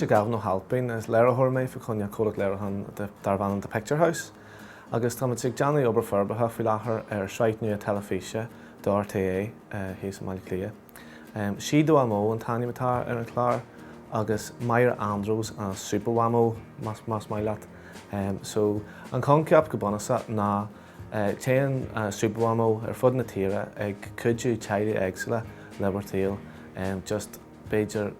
mise Gavin Ó hAilpín, is léiritheoir mé fá choinne comhlacht léiriúcháin darb ainm The Picture House agus táimid ag déanamh obair forbartha faoi láthair ar shraith nua teilifíse do RTÉ thíos i mBaile Átha Cliath. Sí do Mhamó an t-ainm atá ar an chlár agus Máire Andrews an Super Mhamó más maith leat. So an coincheap go bunúsach ná téann Super Mhamó ar fud na tíre ag cuidiú teaghlaigh éagsúla le bhur saol just b'fhéidir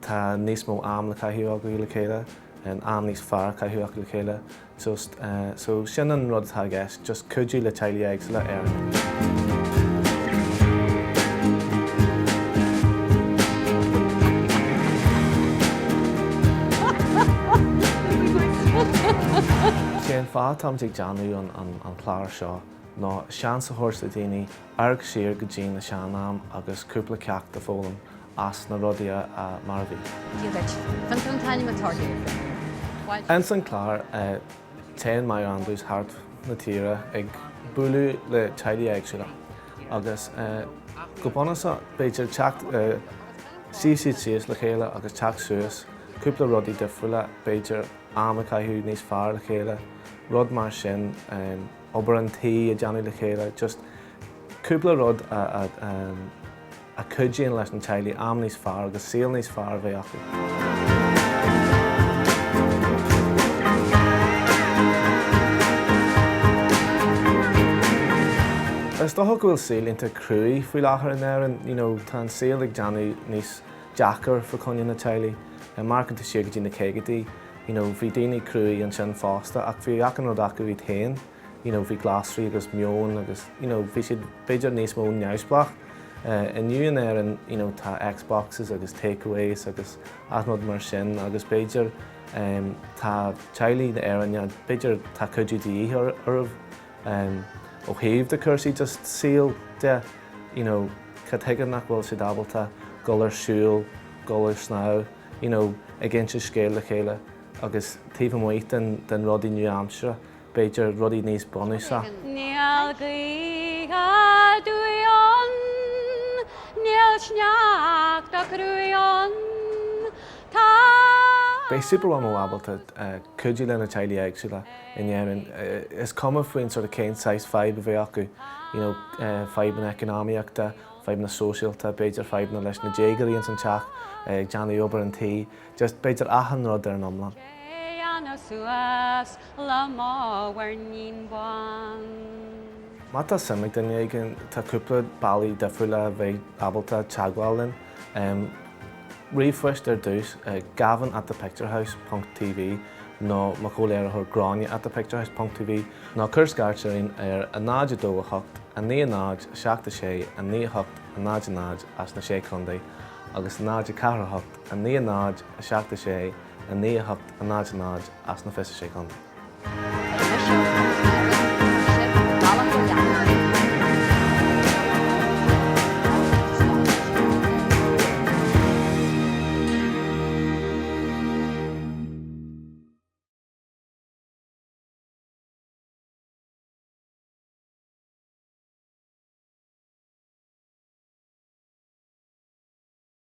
tá níos mó am le caitheamh acu le chéile, am níos fearr a chaitheamh acu le chéile, just so sin an rud atá i gceist, just cuidiú le teaghlaigh éagsúla ar an. Sé an fáth atáimid ag déanamh an chlár seo ná seans a thabhairt do daoine amharc siar go dtí na sean-am agus cúpla ceacht a foghlaim as na rudaí a mar a bhí. Dia duit. Fiontar an t-ainm atá orthu. Ins an clár téann Máire Andrews thart na tíre ag bualadh le teaghlaigh éagsúla agus go bunúsach b'fhéidir teacht suí siad síos le chéile agus teacht suas cúpla rudaí difriúla b'fhéidir am a chaitheamh níos fearr le chéile rud mar sin. obair an tí a dhéanamh le chéile, just cúpla rud a a chuidíonn leis na teaghlaigh am níos fearr agus saol níos fearr a bheith acu. Is dócha go bhfuil saol iontach cruaidh faoi láthair in Éirinn, you know, tá an saol ag déanamh níos deacair fá choinne na teaghlaigh. Má amharcann tú siar go dtí na caogaidí, you know bhí daoine cruaidh ansin fosta ach bhí achan rud acu iad féin, you know bhí glasraí agus móin agus you know bhí siad b'fhéidir níos mó neamhspleách. Inniu in Éirinn you know tá Xboxes agus takeaways agus achan rud mar sin agus b'fhéidir tá teaghlaigh na Éireann b'fhéidir tá cuidiú de dhíth orthu ó thaobh de cúrsaí just saoil de you know cad chuige nach bhfuil siad ábalta dul ar siúl, dul ar snámh. you know, ag inse scéal le chéile agus taobh amuigh den, den rudaí nua-aimseartha, b'fhéidir rudaí níos bunúsaí. Níl gaoth aduaidh ann, níl sneachta cruaidh ann, tá. Beidh Super Mhamó ábalta cuidiú le na teaghlaigh éagsúla in Éirinn, is cuma faoin sort of cén saghas fadhb a bheidh acu, you know, fadhbanna eacnamaíochta, fadhbanna sóisialta, b'fhéidir fadhbanna leis na déagóirí ins an teach, ag déanamh obair an tí, just b'fhéidir achan rud ar an iomlán. Téann suas le mo mhuirnín bán. Má tá suim ag duine éigin, tá cúpla bealaí difriúla a bheith ábalta teagmháil linn. Ríomhphoist ar dtús, gavin at thepicturehouse ponc tv nó mo chomhléiritheoir Gráinne at thepicturehouse ponc tv nó cuir scairt orainn ar 0 2 8 9 0 7 6 9 8 0 0 as na Sé Chontae agus 0 4 8 9 0 7 6 9 8 0 0 as na 26 Contae.